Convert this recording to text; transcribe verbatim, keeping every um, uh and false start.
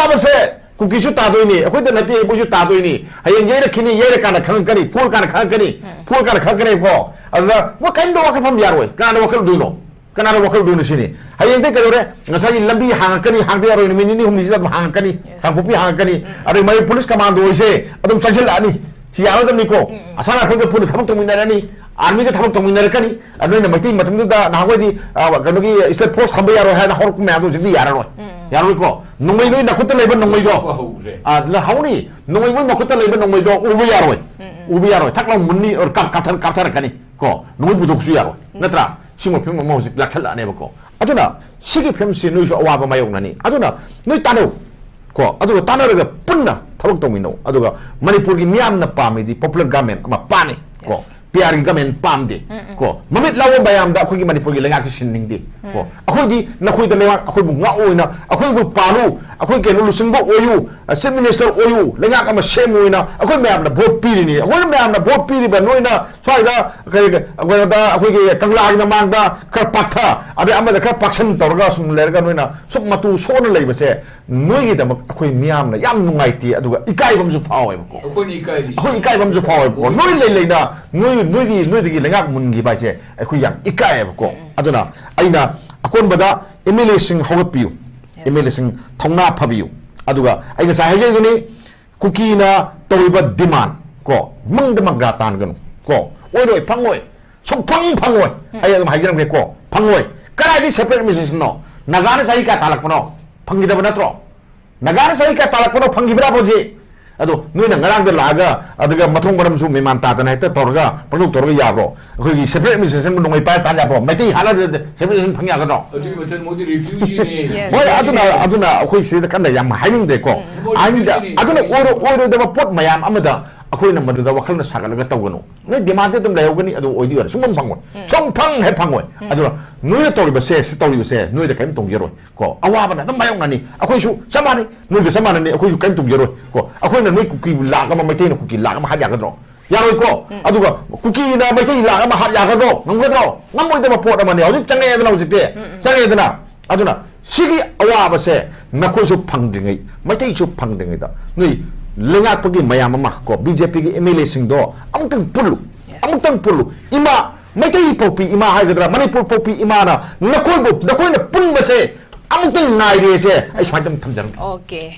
ꯑꯋꯥꯕꯁꯦ ꯀꯨꯀꯤꯁꯨ ꯇꯥꯗꯣꯏꯅꯤ, ꯑꯩꯈꯣꯏꯗ ꯅꯠꯇꯦ, ꯃꯣꯏꯁꯨ ꯇꯥꯗꯣꯏꯅꯤ꯫ ꯍꯌꯦꯡ ꯌꯩꯔꯛꯈꯤꯅꯤ, ꯌꯩꯔꯀꯥꯟꯗ ꯈꯪꯉꯛꯀꯅꯤ, ꯐꯨꯔꯀꯥꯟꯗ ꯈꯪꯉꯛꯀꯅꯤ, ꯐꯨꯔꯀꯥꯟꯗ ꯈꯪꯉꯛꯀꯅꯤꯀꯣ꯫ ꯑꯗꯨꯗ ꯃꯣꯏ ꯀꯔꯤꯝꯇ ꯋꯥꯈꯜ ꯐꯝ ꯌꯥꯔꯣꯏ꯫ ꯀꯅꯥꯅ ꯋꯥꯈꯜ ꯎꯗꯣꯏꯅꯣ? ꯀꯅꯥꯅ ꯋꯥꯈꯜ ꯎꯗꯣꯏꯅꯣ ꯁꯤꯅꯤ꯫ ꯍꯌꯦꯡꯗꯤ ꯀꯩꯗꯧꯔꯦ? ꯉꯁꯥꯏꯒꯤ ꯂꯝꯕꯤ ꯍꯥꯡꯉꯛꯀꯅꯤ, ꯍꯥꯡꯗ ꯌꯥꯔꯣꯏ, ꯅꯨꯃꯤꯠ ꯅꯤꯅꯤ ꯍꯨꯝꯅꯤꯁꯤꯗ ꯑꯗꯨꯝ ꯍꯥꯡꯉꯛꯀꯅꯤ, ꯀꯥꯡꯄꯣꯛꯄꯤ ꯍꯥꯡꯉꯛꯀꯅꯤ, ꯑꯗꯩ ꯃꯌꯨꯝ ꯄꯨꯂꯤꯁ ꯀꯃꯥꯟꯗꯣ ꯍꯣꯏꯁꯦ ꯑꯗꯨꯝ ꯆꯪꯁꯤꯜꯂꯛꯑꯅꯤ꯫ ꯁꯤ ꯌꯥꯔꯣꯏꯗꯕꯅꯤꯀꯣ꯫ ꯑꯁꯥꯝ ꯔꯥꯏꯐꯜꯒ ꯄꯨꯟꯅ ꯊꯕꯛ ꯇꯧꯃꯤꯟꯅꯔꯅꯤ, ꯑꯥꯔꯃꯤꯒ ꯊꯕꯛ ꯇꯧꯃꯤꯟꯅꯔꯛꯀꯅꯤ꯫ ꯑꯗꯨ ꯅꯣꯏꯅ ꯃꯩꯇꯩ ꯃꯇꯝꯗꯨꯗ ꯅꯍꯥꯟꯋꯥꯏꯗꯤ, ꯑ, ꯀꯩꯅꯣꯒꯤ state force ꯊꯝꯕ ꯌꯥꯔꯣꯏ ꯍꯥꯏꯅ ꯍꯧꯔꯛꯄ ꯃꯌꯥꯝꯗꯣ ꯍꯧꯖꯤꯛꯇꯤ ꯌꯥꯔꯔꯣꯏ꯫ ꯌꯥꯔꯣꯏꯀꯣ꯫ ꯅꯣꯡꯃꯩ ꯅꯣꯏ ꯅꯈꯨꯠꯇ ꯂꯩꯕ ꯅꯣꯡꯃꯩꯗꯣ, ꯍꯧꯔꯦ꯫ ꯑ, ꯂ-, ꯍꯧꯅꯤ꯫ ꯅꯣꯡꯃꯩ ꯅꯣꯏ ꯃꯈꯨꯠꯇ ꯂꯩꯕ ꯅꯣꯡꯃꯩꯗꯣ ꯎꯕ ꯌꯥꯔꯣꯏ꯫ ꯎꯕ ꯌꯥꯔꯣꯏ꯫ ꯊꯛ ꯂꯥꯎ ꯃꯨꯟꯅꯤ, ꯑꯣꯔ ꯀꯥꯞ-, ꯀꯥꯞꯊꯔ-, ꯀꯥꯞꯊꯔꯛꯀꯅꯤ꯫ ꯀꯣ꯫ ꯅꯣꯡꯃꯩ ꯄꯨꯊꯣꯛꯄꯁꯨ ꯌꯥꯔꯣꯏ꯫ ꯅꯠꯇ꯭ꯔꯥ? ꯁꯤꯒꯨꯝꯕ ꯐꯤꯕꯝ ꯑꯃ ꯍꯧꯖꯤꯛ ꯂꯥꯛꯁꯜꯂꯛꯑꯅꯦꯕꯀꯣ꯫ ꯑꯗꯨꯅ ꯁꯤꯒꯤ ꯐꯤꯕꯝꯁꯤ ꯅꯣꯏꯁꯨ ꯑꯋꯥꯕ ꯃꯥꯌꯣꯛꯅꯅꯤ꯫ ꯑꯗꯨꯅ ꯅꯣꯏ ꯇꯥꯟꯅꯧ꯫ ꯀꯣ꯫ ꯑꯗꯨꯒ ꯇꯥꯟꯅꯔꯒ ꯄꯨꯟꯅ ꯊꯕꯛ ꯇꯧꯃꯤꯟꯅꯧ꯫ ꯑꯗꯨꯒ ꯃꯅꯤꯄꯨꯔꯒꯤ ꯃꯤꯌꯥꯝꯅ ꯄꯥꯝꯃꯤꯗꯤ popular government ꯑꯃ ꯄꯥꯝꯃꯤ꯫ ꯀꯣ꯫ Yes꯫ ꯄꯤ ꯑꯥꯔꯒꯤ government ꯄꯥꯝꯗꯦ꯫ ꯀꯣ꯫ ꯃꯃꯤꯠ ꯂꯥꯎꯕ ꯃꯌꯥꯝꯗ ꯑꯩꯈꯣꯏꯒꯤ ꯃꯅꯤꯄꯨꯔꯒꯤ ꯂꯩꯉꯥꯛꯁꯤ ꯁꯤꯟꯅꯤꯡꯗꯦ꯫ ꯀꯣ꯫ ꯑꯩꯈꯣꯏꯗꯤ ꯅꯈꯣꯏꯗ ꯂꯩꯉꯥꯛ ꯑꯩꯈꯣꯏꯕꯨ ꯉꯥꯛꯑꯣꯏꯅ, ꯑꯩꯈꯣꯏꯕꯨ ꯄꯥꯜꯂꯨ, ꯑꯩꯈꯣꯏ ꯀꯩꯅꯣ ꯂꯨꯆꯤꯡꯕ ꯑꯣꯏꯌꯨ, chief minister ꯑꯣꯏꯌꯨ, ꯂꯩꯉꯥꯛ ꯑꯃ ꯁꯦꯝꯃꯨꯅ ꯑꯩꯈꯣꯏ ꯃꯌꯥꯝꯅ vote ꯄꯤꯔꯤꯅꯤ꯫ ꯑꯩꯈꯣꯏꯅ ꯃꯌꯥꯝꯅ vote ꯄꯤꯔꯤꯕ ꯅꯣꯏꯅ ꯁ꯭ꯋꯥꯏꯗ ꯀꯩ-, ꯀꯩꯅꯣꯗ ꯑꯩꯈꯣꯏꯒꯤ ꯀꯪꯂꯥꯒꯤ ꯃꯃꯥꯡꯗ ꯈꯔ ꯄꯥꯛꯊ, ꯑꯗꯩ ꯑꯃꯗ ꯈꯔ ꯄꯥꯛꯁꯟ ꯇꯧꯔꯒ ꯁꯨꯝ ꯂꯩꯔꯒ ꯅꯣꯏꯅ ꯁꯨꯝ ꯃꯇꯨ ꯁꯣꯛꯅ ꯂꯩꯕꯁꯦ ꯅꯣꯏꯒꯤꯗꯃꯛ ꯑꯩꯈꯣꯏ ꯃꯤꯌꯥꯝꯅ ꯌꯥꯝ ꯅꯨꯡꯉꯥꯏꯇꯦ, ꯑꯗꯨꯒ ꯏꯀꯥꯏꯕ ꯑꯃꯁꯨ ꯐꯥꯎꯋꯦꯕꯀꯣ꯫ ꯑꯩꯈꯣꯏꯅ ꯏꯀꯥꯏꯔꯤꯁꯦ꯫ ꯑꯩꯈꯣꯏ ꯏꯀꯥꯏꯕ ꯑꯃꯁꯨ ꯐꯥꯎꯋꯦꯕꯀꯣ꯫ ꯅꯣꯏ ꯂꯩ ꯂꯩꯅ ꯅꯣꯏ, ꯅꯣꯏꯒꯤ, ꯅꯣꯏꯗꯒꯤ ꯂꯩꯉꯥꯛ ꯃꯨꯟꯈꯤꯕ ꯍꯥꯏꯁꯦ ꯑꯩꯈꯣꯏ ꯌꯥꯝ ꯏꯀꯥꯏꯌꯦꯕꯀꯣ꯫ ꯑꯗꯨꯅ ꯑꯩꯅ ꯑꯀꯣꯟꯕꯗ ꯑꯦꯝ ꯑꯦꯜ ꯑꯦꯁꯤꯡ ꯍꯧꯒꯠꯄꯤꯌꯨ, ꯑꯦꯝ ꯑꯦꯜ ꯑꯦꯁꯤꯡ ꯊꯧꯅꯥ ꯐꯕꯤꯌꯨ꯫ ꯑꯗꯨꯒ ꯑꯩ ꯉꯁꯥꯏ ꯍꯥꯏꯖꯈꯤꯕꯅꯤ, ꯀꯨꯀꯤꯅ ꯇꯧꯔꯤꯕ demand ꯀꯣ, ꯃꯪꯗ ꯃꯪꯒ꯭ꯔꯥ ꯇꯥꯟꯒꯅꯨ ꯀꯣ, ꯑꯣꯏꯔꯣꯏ, ꯐꯪꯉꯣꯏ, ꯁꯨꯡꯐꯪ ꯐꯪꯉꯣꯏ꯫ ꯑꯩ ꯑꯗꯨꯝ ꯍꯥꯏꯖꯔꯝꯒꯦ ꯀꯣ, ꯐꯪꯉꯣꯏ꯫ ꯀꯗꯥꯏꯗꯒꯤ separate administration ꯅꯣ? ꯅꯥꯒꯥꯅ ꯆꯍꯤ ꯀꯌꯥ ꯇꯥꯜꯂꯛꯄꯅꯣ? ꯐꯪꯈꯤꯗꯕ ꯅꯠꯇ꯭ꯔꯣ? ꯅꯥꯒꯥꯅ ꯆꯍꯤ ꯀꯌꯥ ꯇꯥꯜꯂꯛꯄꯅꯣ? ꯐꯪꯈꯤꯕ꯭ꯔꯥ ꯍꯧꯖꯤꯛ? ꯑꯗꯣ ꯅꯣꯏꯅ ꯉꯔꯥꯡꯗ ꯂꯥꯛꯑꯒ, ꯑꯗꯨꯒ ꯃꯊꯣꯡ ꯃꯔꯝꯁꯨ ꯃꯦꯃꯥꯟ ꯇꯥꯗꯅ ꯍꯦꯛꯇ ꯇꯧꯔꯒ, ꯄꯪꯇꯧ ꯇꯧꯔꯒ ꯌꯥꯕ꯭ꯔꯣ? ꯑꯩꯈꯣꯏꯒꯤ separate administration ꯕꯨ ꯅꯣꯡꯃꯩ ꯄꯥꯏꯔ ꯇꯥꯟ ꯌꯥꯕ꯭ꯔꯣ? ꯃꯩꯇꯩ ꯍꯥꯠꯂꯒ separate administration ꯐꯪ ꯌꯥꯒꯗ꯭ꯔꯣ? ꯑꯗꯨꯒꯤ ꯃꯊꯪ ꯃꯣꯏꯗꯤ refugee ꯅꯦ꯫ Yes꯫ ꯍꯣꯏ, ꯑꯗꯨꯅ, ꯑꯗꯨꯅ ꯑꯩꯈꯣꯏ ꯁꯤꯗ ꯀꯟꯅ ꯌꯥꯝ ꯍꯥꯏꯅꯤꯡꯗꯦꯀꯣ꯫ ꯃꯣꯏ ꯍꯥꯏꯅꯤꯡꯗꯦ꯫ Refugee ꯅꯦ꯫ ꯑꯗꯨꯅ ꯑꯣꯏꯔꯣ-, ꯑꯣꯏꯔꯣꯏꯗꯕ ꯄꯣꯠ ꯃꯌꯥꯝ ꯑꯃꯗ ꯑꯩꯈꯣꯏꯅ ꯃꯗꯨꯗ ꯋꯥꯈꯜꯅ ꯁꯥꯒꯠꯂꯒ ꯇꯧꯒꯅꯨ꯫ ꯅꯣꯏ demand ꯗꯤ ꯑꯗꯨꯝ ꯂꯩꯍꯧꯒꯅꯤ, ꯑꯗꯨ ꯑꯣꯏꯗꯤ ꯑꯣꯏꯔꯣꯏ꯫ ꯁꯨꯡꯐꯪ ꯐꯪꯉꯣꯏ꯫ ꯁꯨꯡꯐꯪ ꯍꯦꯛ ꯐꯪꯉꯣꯏ꯫ ꯑꯗꯨꯅ ꯅꯣꯏꯅ ꯇꯧꯔꯤꯕꯁꯦ, ꯁꯤ ꯇꯧꯔꯤꯕꯁꯦ ꯅꯣꯏꯗ ꯀꯔꯤꯝ ꯇꯣꯡꯖꯔꯣꯏ꯫ ꯀꯣ, ꯑꯋꯥꯕꯅ ꯑꯗꯨꯝ ꯃꯥꯌꯣꯛꯅꯅꯤ꯫ ꯑꯩꯈꯣꯏꯁꯨ ꯆꯞ ꯃꯥꯟꯅꯩ, ꯅꯣꯏꯒ ꯆꯞ ꯃꯥꯟꯅꯅꯤ, ꯑꯩꯈꯣꯏꯁꯨ ꯀꯔꯤꯝ ꯇꯧꯖꯔꯣꯏ꯫ ꯀꯣ, ꯑꯩꯈꯣꯏꯅ ꯅꯣꯏ ꯀꯨꯀꯤꯕꯨ ꯂꯥꯛ ꯑꯃ, ꯃꯩꯇꯩꯅ ꯀꯨꯀꯤ ꯂꯥꯛ ꯑꯃ ꯍꯥꯠ ꯌꯥꯒꯗ꯭ꯔꯣ? ꯌꯥꯔꯣꯏꯀꯣ꯫ ꯑꯗꯨꯒ ꯀꯨꯀꯤꯅ ꯃꯩꯇꯩ ꯂꯥꯛ ꯑꯃ ꯍꯥꯠ ꯌꯥꯒꯗ꯭ꯔꯣ? ꯉꯝꯒꯗ꯭ꯔꯣ? ꯉꯝꯃꯣꯏꯗꯕ ꯄꯣꯠ ꯑꯃꯅꯤ꯫ ꯍꯧꯖꯤꯛ ꯆꯪꯉꯛꯑꯦꯗꯅ, ꯍꯧꯖꯤꯛꯇꯤ ꯆꯪꯉꯛꯑꯦꯗꯅ꯫ ꯑꯗꯨꯅ ꯁꯤꯒꯤ ꯑꯋꯥꯕꯁꯦ ꯅꯈꯣꯏꯁꯨ ꯐꯪꯗ꯭ꯔꯤꯉꯩ, ꯃꯩꯇꯩꯁꯨ ꯐꯪꯗ꯭ꯔꯤꯉꯩꯗ ꯅꯣꯏ ꯂꯩꯉꯥꯛꯄꯒꯤ ꯃꯌꯥꯝ ꯑꯃ ꯀꯣ, ꯕꯤ ꯖꯦ ꯄꯤꯒꯤ ꯑꯦꯝ ꯑꯦꯜ ꯑꯦꯁꯤꯡꯗꯣ ꯑꯃꯨꯛꯇꯪ ꯄꯨꯜꯂꯨ, ꯑꯃꯨꯛꯇꯪ ꯄꯨꯜꯂꯨ꯫ ꯏꯃꯥ, ꯃꯩꯇꯩ ꯄꯣꯛꯄꯤ ꯏꯃꯥ ꯍꯥꯏꯒꯗ꯭ꯔꯥ, ꯃꯅꯤꯄꯨꯔ ꯄꯣꯛꯄꯤ ꯏꯃꯥꯅ ꯅꯈꯣꯏꯕꯨ, ꯅꯈꯣꯏꯅ ꯄꯨꯟꯕꯁꯦ ꯑꯃꯨꯛꯇꯪ ꯉꯥꯏꯔꯦꯁꯦ ꯑꯩ ꯁꯨꯃꯥꯏꯅ ꯑꯗꯨꯝ ꯊꯝꯖꯔꯝꯒꯦ꯫ ꯑꯣꯀꯦ꯫